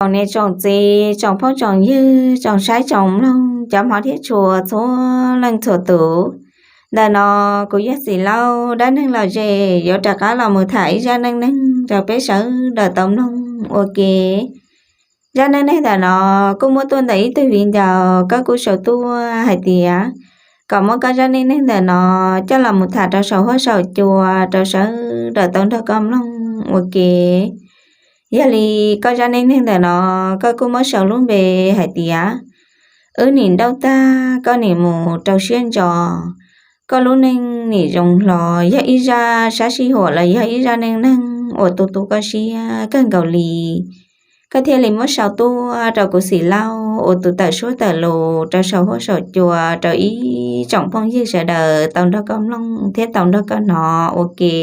Tsoom niam tsoom txiv, tsoom phooj tsoom ywg, tsoom saib tsoom mloog, cov hmov thiab tshua txhua leej txhua tus. Ntawm no kuv yog Xim Lauj, dab neeg lom zem yuav rov qab los mus tham ib zaj neej neeg rau peb sawv daws tau mloog ua ke. Zaj neej neeg ntawm no kuj muab tuaj ntawm ib tug viv ncaus, koj kuj sau tuaj hais tias kom muab koj zaj neej neeg ntawm no coj los mus tham rau saum huab saum cua rau sawv daws tau nrog koj mloog ua ke. Yog li koj zaj neej neeg ntawm no, koj kuj muab sau lub npe hais tias wb nim nrauj tag koj nim mus rau siab ntso, koj lub neej nim zoo hlo, yog ib zaj sab sij huam los yog ib zaj neej neeg uas tu tu koj siab kawg nkaus li. Koj thiaj li muab sau tuaj rau kuv Xim Lauj ua tus tawm suab tawm lus rau saum huab saum cua rau ib tsoom phooj ywg sawv daws tau nrog koj mloog thiab tau nrog koj hnov ua ke.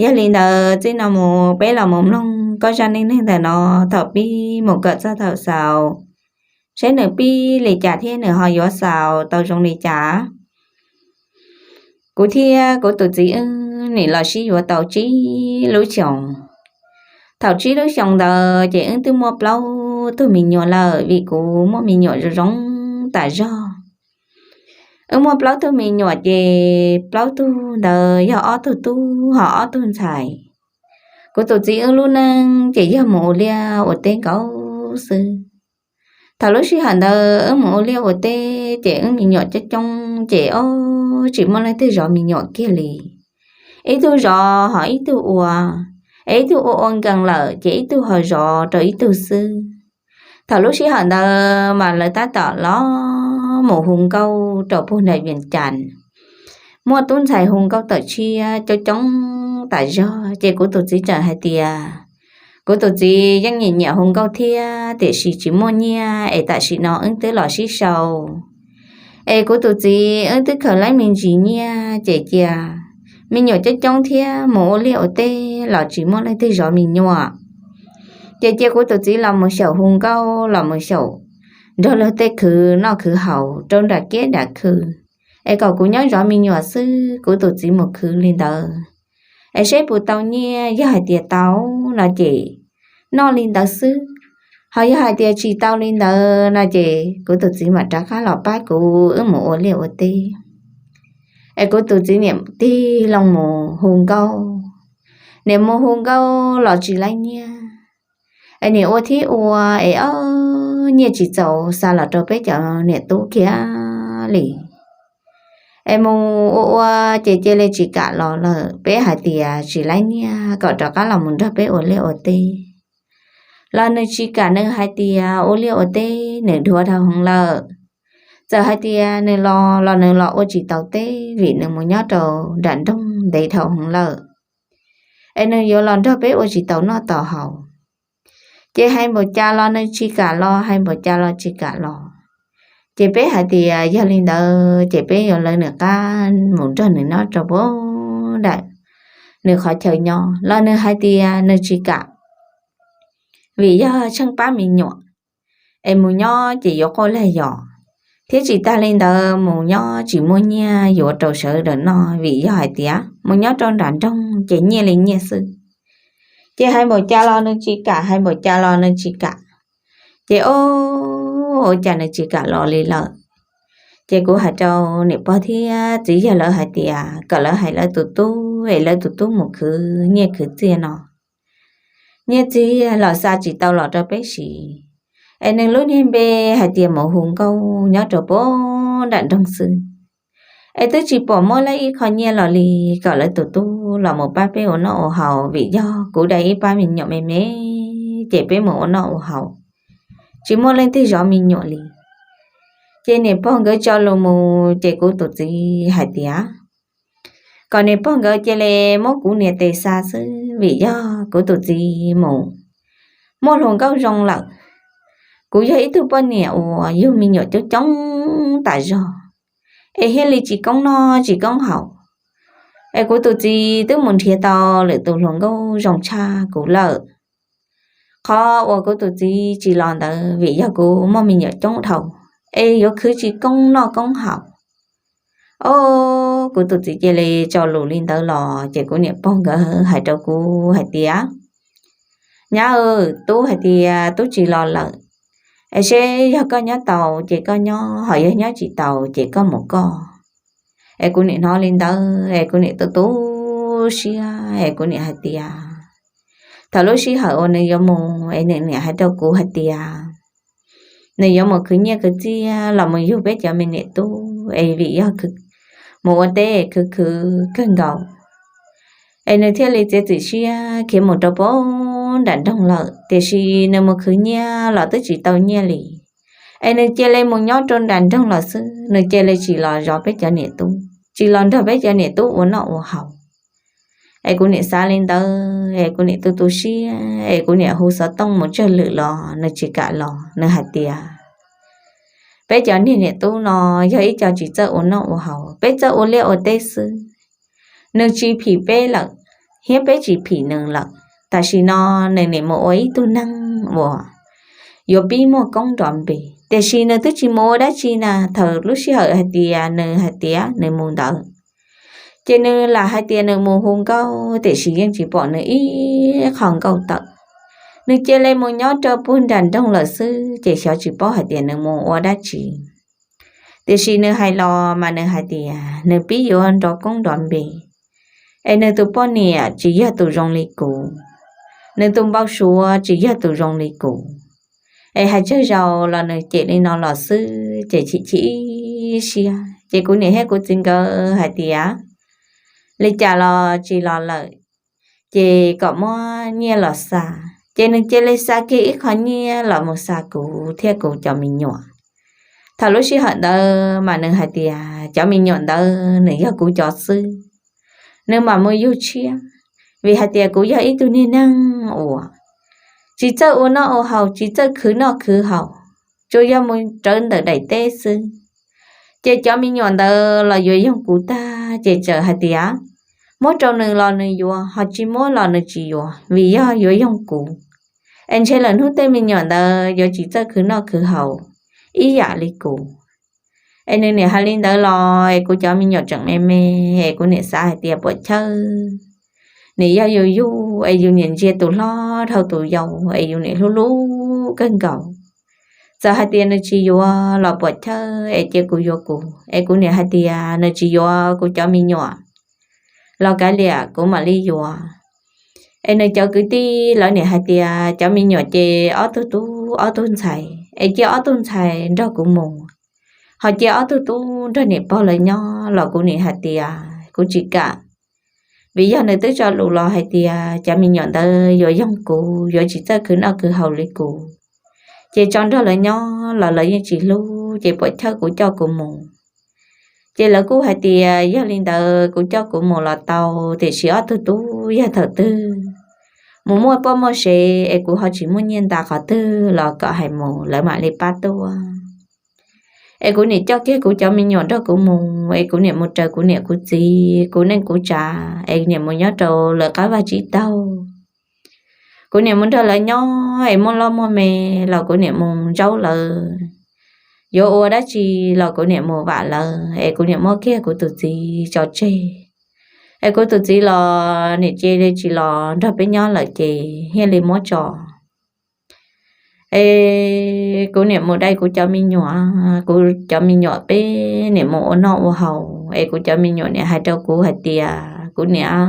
Yog li ntawd txij no mus peb los mus mloog koj zaj neej neeg ntawm no thaum pib mus kom txog thaum xaus, saib nws pib li cas thiab nws ho yuav xaus tau zoo li cas. Kuv thiab kuv tus txiv wb nim los sib yuav tau tsib lub xyoos. Thaum tsib lub xyoos ntawd ces wb twb muaj plaub tug me nyuam lawm, vim kuv muaj me nyuam zoo zoo tas zog. Wb muaj plaub tug me nyuam ces plaub tug ntawd yog ob tug tub ho ob tug ntxhais. Kuv tus txiv wb lub neej ces yog mus ua liaj ua teb nkaus xwb. Thaum lub sij hawm ntawd wb mus ua liaj ua teb ces wb me nyuam coob coob ces ob tsis muaj leej twg zov me nyuam kiag li. Ib tug zov ho ib tug ua, es ib tug ua ua nkees lawm ces ib tug ho zov rau ib tug xwb. Thaum lub sij hawm ntawd mas lawv tab tom los mus hu nkauj rau puag nram Vias Cas. Muaj tub ntxhais hu nkauj tawm tshiab coob coob tas zog ces kuv tus txiv txawm hais tias, kuv tus txiv yeej nyiam nyiam hu nkauj thiab tiam sis tsis muaj nyiaj es tam sim no wb twb los sib sau. Es kuv tus txiv wb twb khaws laib me ntsis nyiaj ces cia me nyuam coob coob thiab mus ua liaj ua teb los tsis muaj leej twg zov me nyuam. Ces cia kuv tus txiv los mus xyaum hu nkauj, los mus xyaum nrog luag tej khwv noj khwv haus rau nram kiab nram khw, es kom kuv nyob zov me nyuam xwb, kuv tus txiv mus khwv li ntawd. Es seb puas tau nyiaj, yog hais tias tau no ces noj li ntawd xwb, ho yog hais tias tsis tau li ntawd no ces kuv tus txiv mam rov qab los pab kuv wb mus ua liaj ua teb. Es kuv tus txiv niam tig loo mus hu nkauj, niam mus hu nkauj los tsis laib nyiaj, es niam ua thiab ua es ob nyiaj tsis txaus xa los rau peb cov niam tub kiag li. Es mus ua ua ces cia li tsis kam los lawm, peb hais tias tsis laib nyiaj kom rov qab los mus nrog peb ua liaj ua teb. Los nws tsis kam, nws hais tias ua liaj ua teb nws dhuav dhau heev lawm. Txawm hais tias nws los los nws los ua tsis tau teb vim nws mus nyob rau nram nroog ntev dhau heev lawm, es nws yuav los nrog peb ua tsis tau noj tau haus. Ces hais npaum cas los nws tsis kam los, hais npaum cas los tsis kam los. Ces peb hais tias yog li ntawd ces peb yuav lawv nws qab mus nrog nws nyob rau puag nram nws qhov chaw nyob los nws hais tias nws tsis kam, vim yog tsheej pab me nyuam, es mus nyob ces yuav quaj lag yos, thiab tsis tag li ntawd mus nyob tsis muaj nyiaj yuav rau sawv daws noj vim yog hais tias mus nyob rau nram nroog ces nyiaj li nyiaj xwb. Ces hais npaum cas los nws tsis kam, hais npaum cas los nws tsis kam. Ces o, ua cas nws tsis kam los li lawm. Ces kuv hais rau niam pog thiab txiv yawg lawv hais tias kom lawv hais lawv tus tub es lawv tus tub mus khwv nyiaj khwv txiaj no, nyiaj txiag los xa tsis tau los rau peb siv. Es nws lub niag npe hais tias mus hu nkauj nyob rau puag nram nroog xwb. Es twb tsis pom muaj lawv ib qho nyiaj los li, kom lawv tus tub los mus pab peb ua noj ua haus vim yog kuv dai ib pab me nyuam me me, ces peb mus ua noj ua haus, tsis muaj leej twg zov me nyuam li. Ces niam pog nkawd tso lus mus ces kuv tus txiv hais tias kom niam pog nkawd cia li muab kuv niam tes xa xwb vim yog kuv tus txiv mus muaj hluas nkauj zoo lawm. Kuv yog ib tug poj niam uas yug me nyuam coob coob tas zog, es thiaj li tsis koob noj tsis koob haus. Es kuv tus txiv twb mus nrhiav tau lwm tus hluas nkauj zoo tshaj kuv lawm. Qhov uas kuv tus txiv tsis los ntawd vim yog kuv muaj me nyuam coob dhau, es yuav khwv tsis koob noj koob haus. O, kuv tus txiv cia li tso lus li ntawd los ces kuv niam pog nkawd hais rau kuv hais tias Nyab, tub hais tias tub tsis los lawm, es seb yog koj nyob tau ces koj nyob, ho yog nyob tsis tau ces koj mus koj. Es kuv niam hnov li ntawd es kuv niam tu tu siab es kuv niam hais tias, thaum lub sij hawm uas nws yuav mus es nws niam hais rau kuv hais tias nws yuav mus khwv nyiaj khwv txiaj los mus yug peb cov me niam tub es vim yog mus ua teb khwv khwv kawg nkaus, es nws thiaj li txiav txim siab khiav mus rau pem nram nroog lawm. Tiam sis nws mus khwv nyiaj los twb tsis tau nyiaj li, es nws cia li mus nyob rau nram nroog lawm xwb, nws cia li tsis los zov peb cov niam tub, tsis los nrog peb cov niam tub ua noj ua haus. Es kuv niam xav li ntawd es kuv niam tu tu siab es kuv niam hu xov tooj mus tsawg lwm los nws tsis kam los. Nws hais tias peb cov niag niam tub no yog ib co tsis txawj ua noj ua haus, peb txawj ua liaj ua teb xwb. Nws tsis phim peb lawm, thiab peb tsis phim nws lawm. Tam sim no nws nim mus ua ib tug neeg uas yuav pib muaj koob nrov npe, tiam sis nws twb tsis mus ua dab tsi na. Thaum lub sij hawm hais tias nws hais tias nws mus ntawd, ces nws lam hais tias nws mus hu nkauj, tiam sis yeej tsis pom nws ib qho nkauj tawm. Nws cia li mus nyob rau puag nram nroog lawm xwb, ces xyov tsis paub hais tias nws mus ua dab tsi. Tiam sis nws hais los mas nws hais tias nws pib yuav nrov koob nrov npe, es nws tus poj niam tsis yog tus zoo li kuv, nws tus npau suav tsis yog tus zoo li kuv. Es hais tsawg zaus los nws cem li no los xwb, ces chim chim siab. Ces kuv niam thiab kuv txiv nkawd hais tias, li cas los tsis los lawm, ces kom muab nyiaj los xa. Ces nws cia li xa kiag ib qho nyiaj los mus xa kuv thiab kuv cov me nyuam. Thaum lub sij hawm ntawd mas nws hais tias cov me nyuam ntawd nws yog kuv cov xwb, nws mam mus yug tshiab, vim hais tias kuv yog ib tug niag neeg uas tsis txawj ua noj ua haus, tsis txawj khwv noj khwv haus, tsuas yog mus rawv ntawm daim teb xwb. Ces cov me nyuam ntawd los yuav yoog kuv tag, ces txawm hais tias muab rau nws los nws yuav, ho tsis muab los nws tsis yuav, vim yog yuav yoog kuv. Es ntshe lawm hnub tej me nyuam ntawd yuav tsis txawj khwv noj khwv haus ib yam li kuv. Es nws niam hais li ntawd los es kuv cov me nyuam tseem me me, es kuv niam xav hais tias puam chawj, nim yog yus yug es yus niam ntsia tus hlob dhau tus yau es yus niam hlub hlub kawg nkaus. Txawm hais tias nws tsis yuav los puam chawj es cia kuv yuav kuv. Es kuv niam hais tias nws tsis yuav kuv cov me nyuam los kav liam kuv mam li yuav. Es nws cov kwv tij lawv niam hais tias cov me nyuam ces ob tug tub ob tug ntxhais, es cia ob tug ntxhais nrog kuv mus, ho cia ob tug tub nrog niam pog lawv nyob los kuv niam hais tias kuv tsis kam, vim yog nws twb tso lus los hais tias cov me nyuam ntawd yuav yoog kuv, yuav tsis txawj khwv noj khwv haus li kuv, ces tso nrog lawv nyob los lawv yeej tsis hlub, ces puam chawj kuv coj kuv mus. Ces lawv kuj hais tias yog li ntawd kuv coj kuv mus los tau, tiam sis ob tug tub yog thaum twg mus muaj poj muaj sev es kuv ho tsis muaj nyiaj nta qhov twg los kom hais mus lawv mam li pab tuaj. Es kuv niam coj kiag kuv cov me nyuam nrog kuv mus, es kuv niam mus raws kuv niam kuv txiv kuv neej kuv tsav, es niam mus nyob rau lawv qab vaj tsib taug. Kuv niam mus nrog lawv nyob es muaj loj muaj me los kuv niam mus ntsaub lawv, yuav ua dab tsi los kuv niam mus vam lawv, es kuv niam muab kiag kuv tus txiv tso tseg. Es kuv tus txiv los niam cia li tsis los nrog peb nyob lawm ces thiaj li muab tso. Es kuv niam mus dai kuv cov me nyuam, kuv cov me nyuam peb niam mus ua noj ua haus, es kuv cov me nyuam niam hais rau kuv hais tias kuv niam,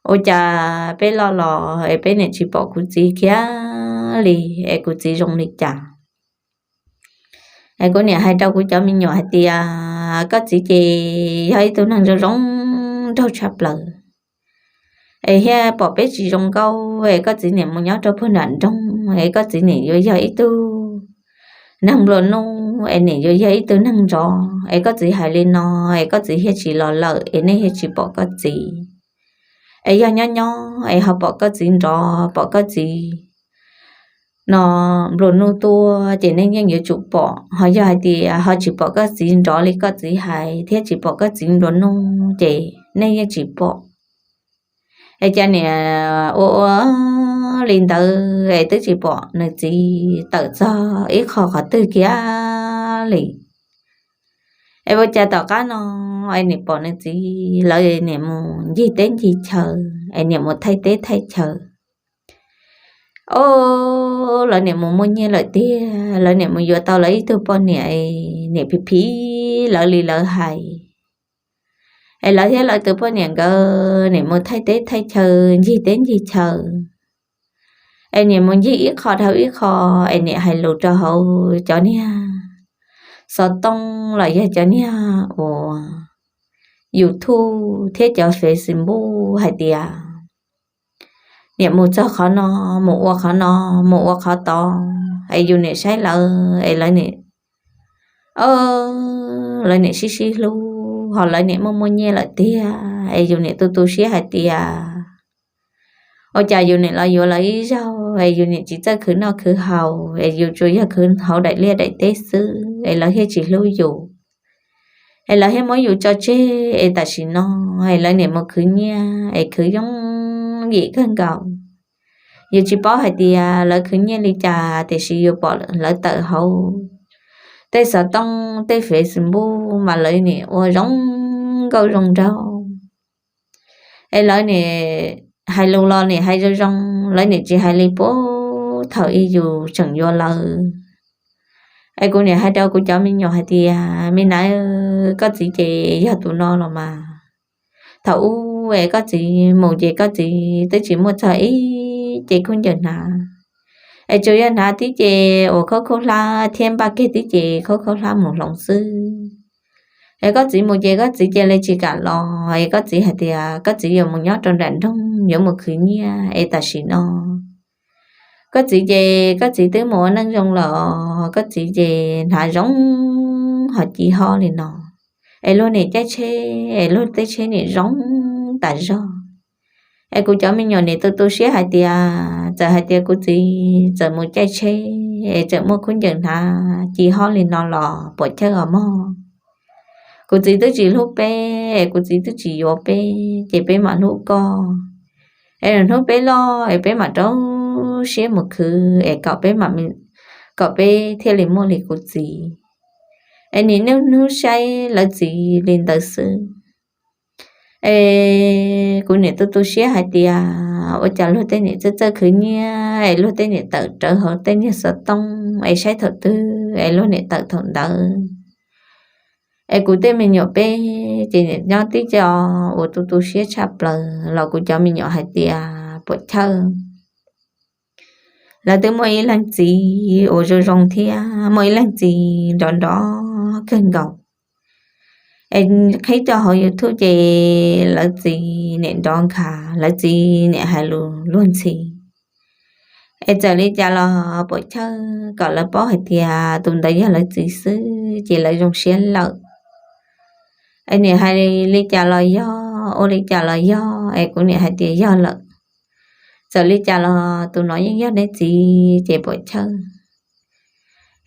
ua cas peb loj los es peb niam tsis pom kuv txiv kiag li, es kuv txiv zoo li cas? Es kuv niam hais rau kuv cov me nyuam hais tias koj txiv ces yog ib tug neeg zoo zoo nraug tshaj plaws, es thiaj pom peb tsis zoo nkauj, es koj txiv niam mus nyob rau puag nram nroog, es koj txiv niam yuav yog ib tug neeg nplua nuj, es niam yuav yog ib tug neeg nrov, es koj txiv hais li no, es koj txiv thiaj tsis los lawm, es nej thiaj tsis pom koj txiv. Es yog nyob nyob es ho pom koj txiv nrov, pom koj txiv no nplua nuj tuaj, ces nej yeej yuav tsum pom. Ho yog hais tias ho tsis pom koj txiv nrov li koj txiv hais thiab tsis pom koj txiv nplua nuj, ces nej yeej tsis pom. Es cas niam ua ua li ntawd es twb tsis pom nws txiv tawm txog ib qho qhov twg kiag li. Es ua cas tom qab no es niam pom nws txiv lawv niam mus ncig teb ncig chaw, es niam mus thaij teb thaij chaw, Ob, lawv niam mus muaj nyiaj lawm tiag, lawv niam mus yuav tau lawv ib tug poj niam es niam phim phim lawv li lawv hais. Es lawv thiab lawv tus poj niam nkawd niam mus thaij teb thaij chaw, ncig teb ncig chaw, es niam mus ncig ib qho dhau ib qho, es niam hais lus rau hauv cov niag xov tooj los yog cov niag uas YouTube thiab cov Facebook hais tias niam mus txog qhov no, mus ua qhov no, mus ua qhov tod, es yus niam saib lawv es lawv niam, lawv niam sib sib hlub, ho lawv niam muaj muaj nyiaj lawm tiag, es yus niam tu tu siab hais tias ua cas yus niam los yuav lawv ib zaug es yus niam tsis txawj khwv noj khwv haus, es yus tsuas yog khwv hauv daim liaj daim teb xwb, es lawv thiaj tsis hlub yus, es lawv thiaj muab yus tso tseg, es tam sim no es lawv niam mus khwv nyiaj es khwv yooj yim kawg nkaus. Yus tsis paub hais tias lawv khwv nyiaj li cas, tiam sis yus pom lawv tawm hauv tej xov tooj tej Facebook mas lawv niam ua zoo nkauj zoo nraug, es lawv niam hais lus los niam hais zoo zoo, lawv niam tsis hais li puag thaum ub yus tseem yuav lawv. Es kuv niam hais rau kuv cov me nyuam hais tias, me nab, koj txiv ces yog tus no los mas. Thaum ub es koj txiv mus ces koj txiv twb tsis muaj txog ib ce khaub ncaws hnav, es tsuas yog hnav tib ce uas khaub khaub hlab thiab npaj kiag tib ce khaub khaub hlab mus hloov xwb. Es koj txiv mus ces koj txiv cia li tsis kam los, es koj txiv hais tias koj txiv yuav mus nyob rau nram nroog yuav mus khwv nyiaj, es tam sim no koj txiv ces koj txiv twb mus ua neej zoo lawm, koj txiv ces hnav zoo ho ci ho li no, es luag niam caij tsheb, es luag tej tsheb niam zoo tas zog. Es kuv cov me nyuam niam tu tu siab hais tias txawm hais tias kuv txiv txawm mus caij tsheb es txawm muaj khaub ncaws hnav ci ho li no los puas chawj os mog. Kuv txiv twb tsis hlub peb, es kuv txiv twb tsis yuav peb, ces peb mam hlub koj. Es hnub peb loj es peb mam rau siab mus khwv es kom peb mam, kom peb thiaj li muaj li kuv txiv. Es nim niaj hnub saib lawv txiv li ntawd xwb. Es kuv niam tu tu siab hais tias ua cas luag tej niam txawj txawj khwv nyiaj, es luag tej niam tawm rawv hauv tej niag xov tooj, es saib thaum twg es luag niam tawm thaum ntawd. Es kuv tej me nyuam peb ces niam nyob tib co uas tu tu siab tshaj plaws los kuv cov me nyuam hais tias puas chawj. Lawv twb muaj ib leeg txiv uas zoo zoo thiab muaj ib leeg txiv nrov nrov kawg nkaus. Es qhib rau hauv YouTube ces lawv txiv niam nrov nkhav, lawv txiv niam hais lus luag ntxhi. Es txawm li cas los puas chawj kom lawv paub hais tias tus ntawd yog lawv txiv xwb ces lawv zoo siab lawm. Es niam hais li cas los yog, ua li cas los yog, es kuv niam hais tias yog lawm. Txawm li cas los tus no yeej yog neb txiv ces puas chawj.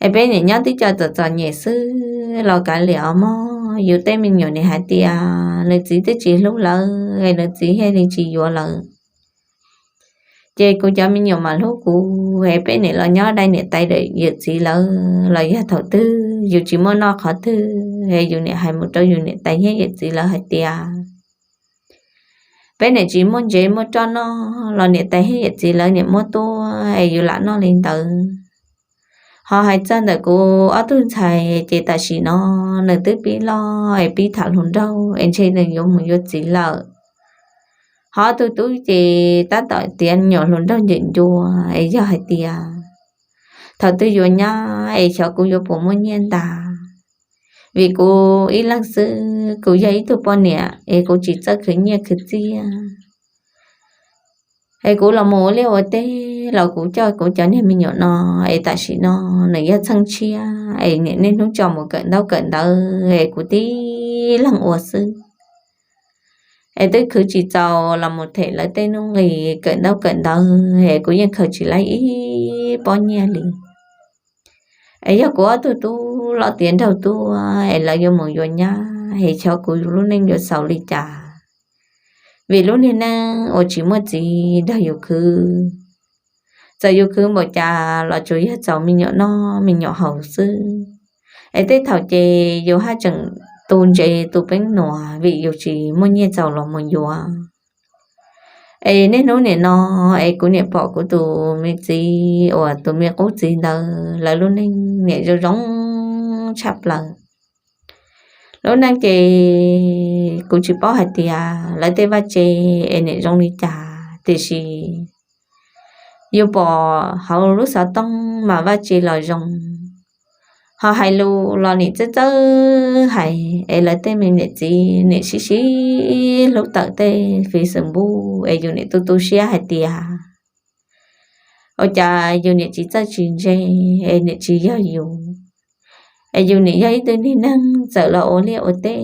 Es peb niam nyob tib co txom txom nyem xwb los kav liam os mog, yus tej me nyuam niam hais tias nws txiv twb tsis hlub lawv es nws txiv thiaj li tsis yuav lawv. Ces kuv cov me nyuam mam hlub kuv, es peb niam los nyob dai niam tais yawm txiv lawv los yog thaum twg yus tsis muaj noj qhov twg es yus niam hais mus rau yus niam tais thiab yawm txiv lawv hais tias peb niam tsis muaj ntsev muaj roj noj los niam tais thiab yawm txiv lawv niam muab tuaj es yus lam noj li ntawd. Ho hais txog ntawm kuv ob tug ntxhais ces tam sim no nws twb pib loj es pib tham hluas nraug es ntshe nws yuav mus yuav txiv lawm. Ho ob tug tub ces tab tom tiav nyuam hluas nraug ncem ncua es yog hais tias thaum twg yuav nyab es xyov kuv yuav puas muaj nyiaj ntag. Vim kuv ib leeg xwb, kuv yog ib tug poj niam es kuv tsis txawj khwv nyiaj khwv txiaj. Es kuv los mus ua liaj ua teb los kuv coj kuv cov niag me nyuam no, es tam sim no nws yog txheej tshiab es niaj hnub tso mus kawm ntaub kawm ntawv es kuv tib leeg ua xwb. Es twb khwv tsis txaus los mus them lawv tej nuj nqis kawm ntaub kawm ntawv es kuv yeej khaws tsis laib ib pob nyiaj li. Es yog kuv ob tug tub loj tiav nraug tuaj es lawv yuav mus yuav nyab es xyov kuv lub neej yuav xaus li cas. Vim lub niag neej uas tsis muaj txiv nrog yus khwv, txawm yus khwv npaum cas los tsuas yog txaus me nyuam noj me nyuam haus xwb. Es tej thaum ces yus haj tseem tu ntsev tu peeb nuam vim yus tsis muaj nyiaj txaus los mus yuav. Es niaj hnub nim no es kuv niam pom kuv tus me txiv uas tus me qub txiv ntawd lawv lub neej niam zoo zoo tshaj plaws. Lub neej ces kuv tsis paub hais tias lawv tej vaj tse es niam zoo li cas, tiam sis yus pom hauv lub xov tooj mas vaj tse los zoo, ho hais lus los nim txawj txawj hais, es lawv tej me niam txiv nim sib sib hlub tawm tej Facebook, es yus nim tu tu siab hais tias ua cas yus nim tsis txawj tsis ntse, es nim tsis yog yus, es yus nim yog ib tug niag neeg txawm los ua liaj ua teb,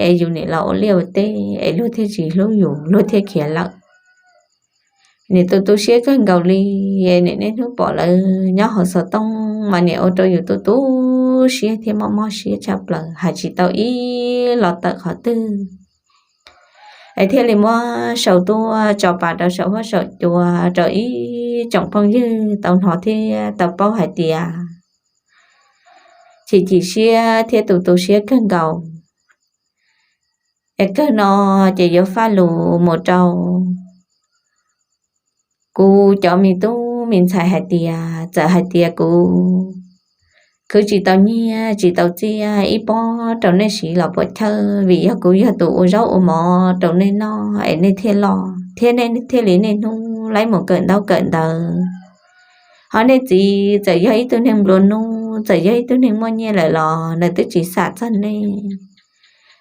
es yus nim los ua liaj ua teb es luag thiaj tsis hlub yus, luag thiaj khiav lawm. Nim tu tu siab kawg nkaus li, es nim niaj hnub pom lawv nyob hauv xov tooj mas nim ua rau yus tu tu siab thiab mob mob siab tshaj plaws, hais tsis tau ib los tawm qhov twg. Es thiaj li muab sau tuaj tso pas rau saum huab saum cua rau ib tsoom phooj ywg tau hnov thiab tau paub hais tias chim chim siab thiab tu tu siab kawg nkaus. Es kawg no ces yuav faj lus mus rau kuv cov me tub me ntxhais hais tias txawm hais tias kuv khwv tsis tau nyiaj tsis tau txiaj ib pob rau nej siv los puas chawj, vim yog kuv yog tus ua zaub ua mov rau nej noj es nej thiaj loj thiab nej thiaj li niaj hnub laib mus kawm ntaub kawm ntawv. Ho nej txiv txawm yog ib tug neeg nplua nuj, txawm yog ib tug neeg muaj nyiaj lawm los nws twb tsis xam txog nej,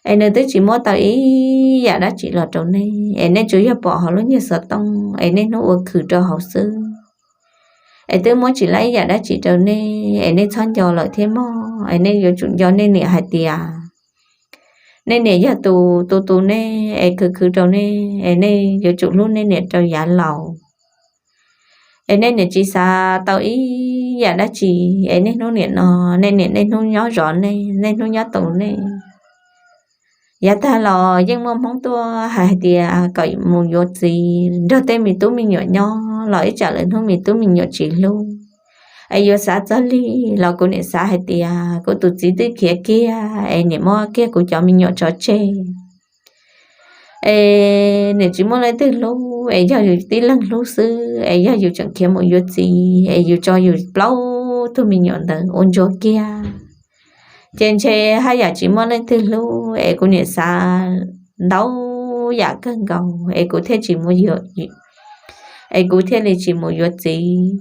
es nws twb tsis muab tau ib yam dab tsi los rau nej, es nej tsuas yog pom hauv lub nyuag xov tooj es nej hnub ua khwv rau hauv xwb. Es twb muab tsis laib ib yam dab tsi rau nej, es nej txhob nco lawm thiab mog. Es nej yuav tsum nco nej niam hais tias nej niam yog tus tu tu nej es khwv khwv rau nej, es nej yuav tsum hlub nej niam rau yav laus. Es nej niam tsis xav tau ib yam dab tsi, es niaj hnub nim no nej niam niaj hnub nyob zov nej, niaj hnub nyob tos nej. Yav tag los yeej muaj Hmoob tuaj hais tias kom mus yuav txiv nrog tej me tub me nyuam nyob los ib tsam lawv hnub me tub me nyuam tsis hlub. Es yuav xav txog li los kuv niam xav hais tias kuv tus txiv twb khiav kiag es niam muab kiag kuv cov me nyuam tso tseg. Es niam tsis muaj leej twg hlub, es yog yus tib leeg hlub xwb, es yog yus tseem khiav mus yuav txiv es yus tso yus plaub tug me nyuam ntawd ua ntsuag kiag, ces ntshe haj yam tsis muaj leej twg hlub. Es kuv niam xav ntau yam kawg nkaus es kuv thiaj tsis mus yuav, es kuv thiaj li tsis mus yuav txiv,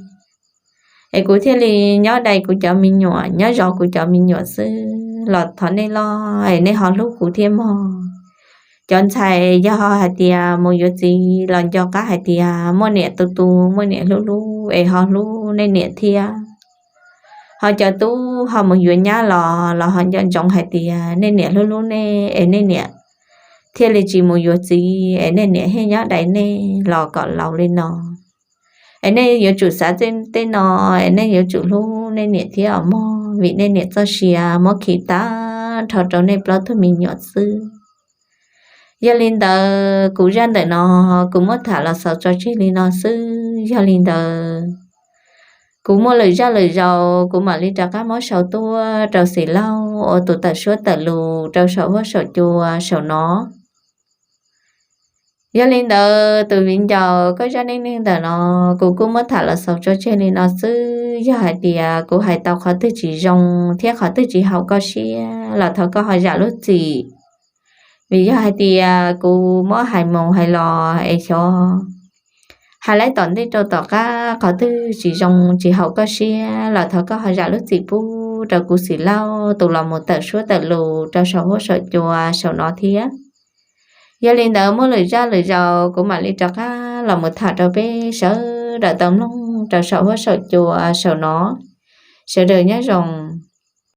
es kuv thiaj li nyob dai kuv cov me nyuam, nyob zov kuv cov me nyuam xwb los thov nej loj es nej ho hlub kuv thiab mog. Cov ntxhais yog hais tias mus yuav txiv los nco qab hais tias muaj niam tu tu, muaj niam hlub hlub es ho hlub nej niam thiab. Ho cov tub ho mus yuav nyab los los ho nco ntsoov hais tias nej niam hlub hlub nej es nej niam thiaj li tsis mus yuav txiv, es nej niam thiaj nyob dai nej los kom laus li no. Es nej yuav tsum xav tej no, es nej yuav tsum hlub nej niam thiab os mog, vim nej niam txoj sia muab khi tag nrho rau nej plaub tug me nyuam xwb. Yog li ntawd kuv zaj ntawm no kuv muab tham los xaus tso tseg li no xwb. Yog li ntawd kuv muaj lwm zaj lwm zaus kuv mam li rov qab muab sau tuaj rau Xim Lauj ua tus tawm suab tawm lus rau saum huab saum cua saum no. Yog li ntawd tus viv ncaus, koj zaj neej neeg ntawm no kuv kuj muab tham los xaus tso tseg li no xwb. Yog hais tias kuv hais tau qhov twg tsis zoo thiab qhov twg tsis haum koj siab los thov koj ho zam lub txim, vim yog hais tias kuv muab hais mus hais los es xyov hais lawm tom ntej rau tom qab qhov twg tsis zoo tsis haum koj siab los thov koj ho zam lub txim pub rau kuv Xim Lauj tus los mus tawm suab tawm lus rau saum huab saum cua saum no thiab. Yog li ntawd muaj lwm zaj lwm zaus kuv mam li rov qab los mus tham rau peb sawv daws tau mloog rau saum huab saum cua saum no. Sawv daws nyob zoo.